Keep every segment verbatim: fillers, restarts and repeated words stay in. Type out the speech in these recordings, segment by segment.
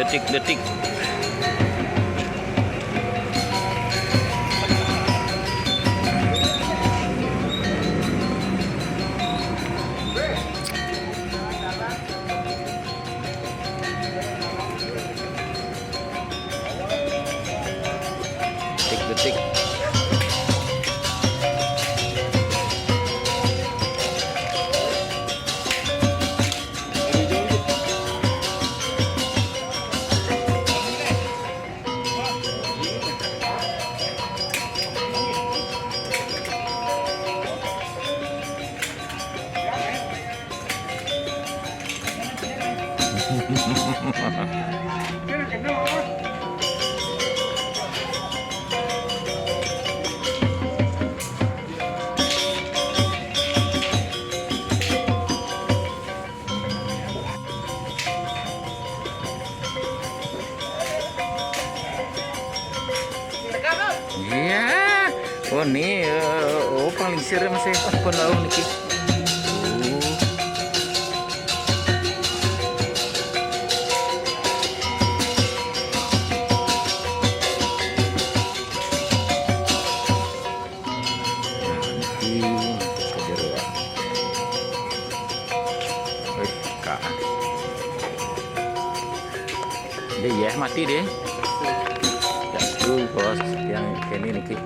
Detik-detik. Detik-detik. Iya. Oh, ni, eh, oh, paling sirem sih. Oh, pun tahu niki. Oh. Nah, niki masuk ke jero. Wih, Kak. Deh, ya, mati deh. Ya, tuh, bos, yang ini niki.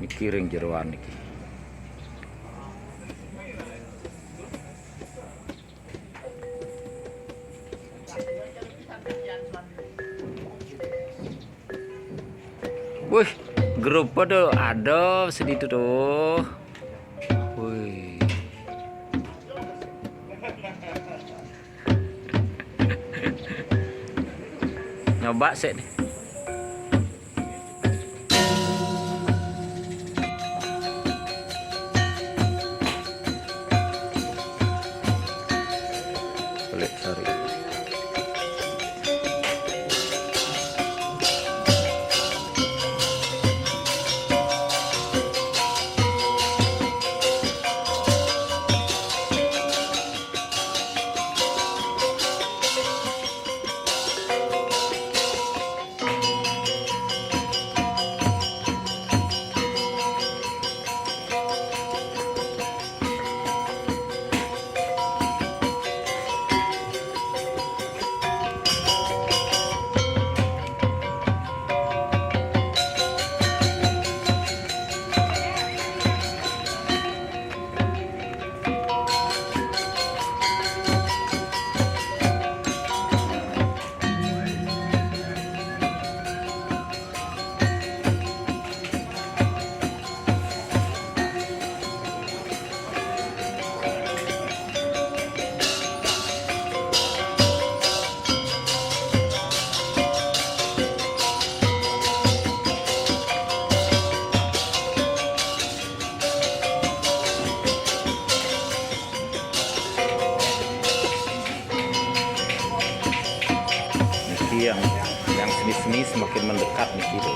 Niki ring jeroan niki. Wih, grup pada ada seditu tuh. Wih. Nyoba sik nih. Pelik sari. Niki yang, yang seni-seni semakin mendekat niki tuh.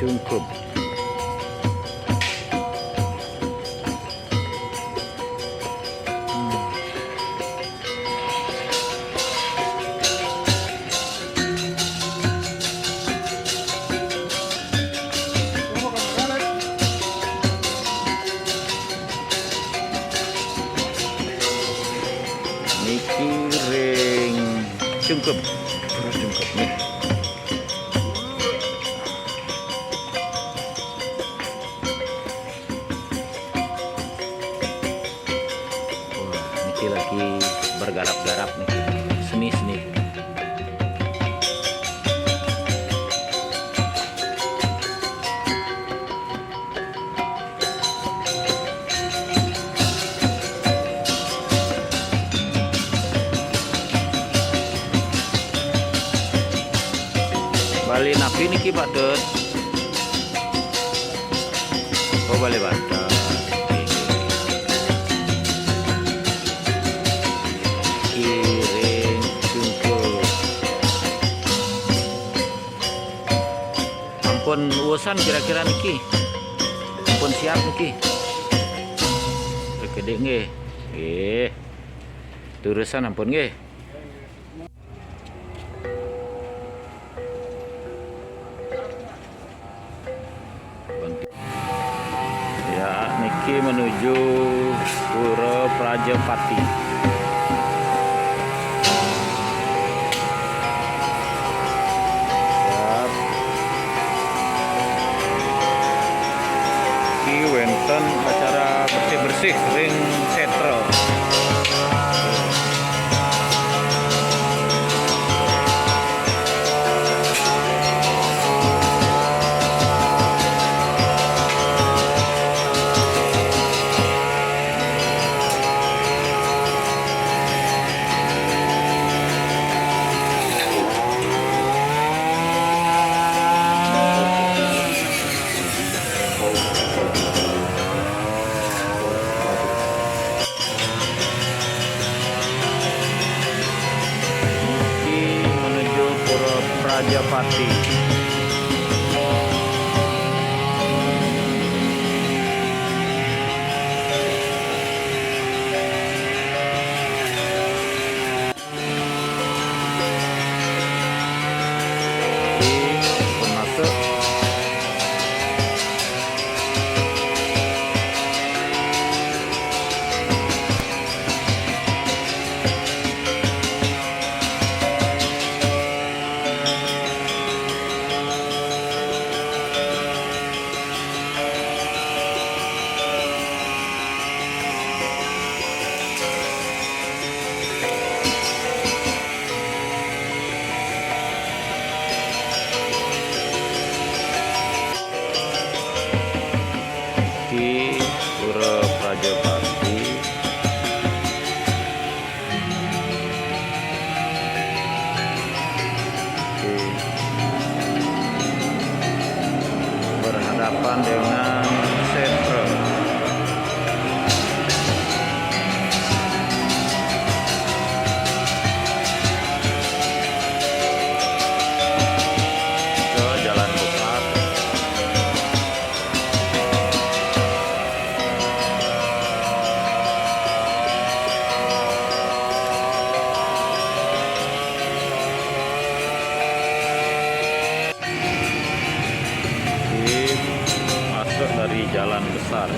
Cungkup. Niki ring Cungkup. Cungkup nih. Wah, niki lagi bergarap-garap niki. Seni-seni. Bale napi niki, Pak Dut? Oh, bale Batak. Kiring Cungkup. Ampun usan kira-kira niki. Ampun siap niki. Oke, Dik, nggih. Nggih. Turusan ampun nggih. Ya, niki menuju Pura Prajapati. Siap. Niki wénten acara bersih-bersih ring sétra. Niki menuju Pura Prajapati. Termasuk di Pura Prajapati. Oke. Berhadapan dengan Setra. Ke Jalan Besar. Oke, masuk dari jalan besar.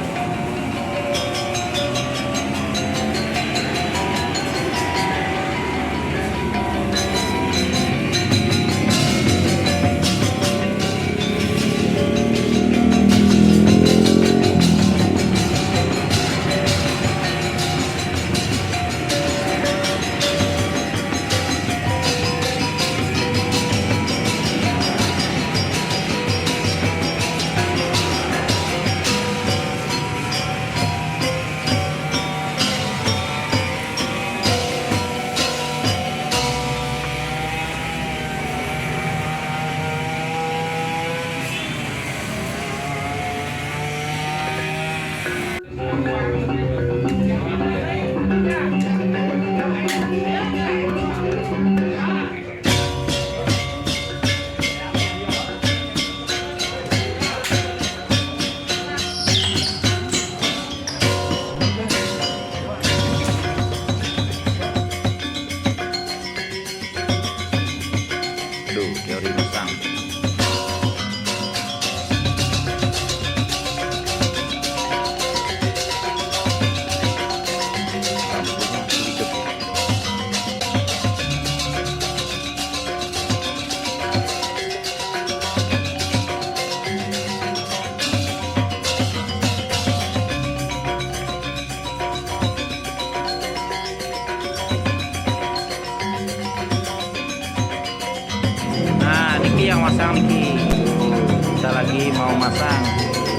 Kita lagi mau masang.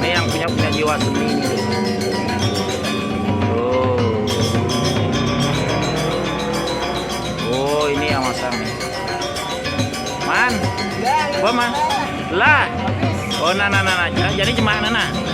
Ini yang punya punya jiwa seni nih. Tuh. Oh, ini yang masang nih. Man, gua mah lah. Oh, nah, nah, nah, nah. Jadi, jadi cuma nah, nah.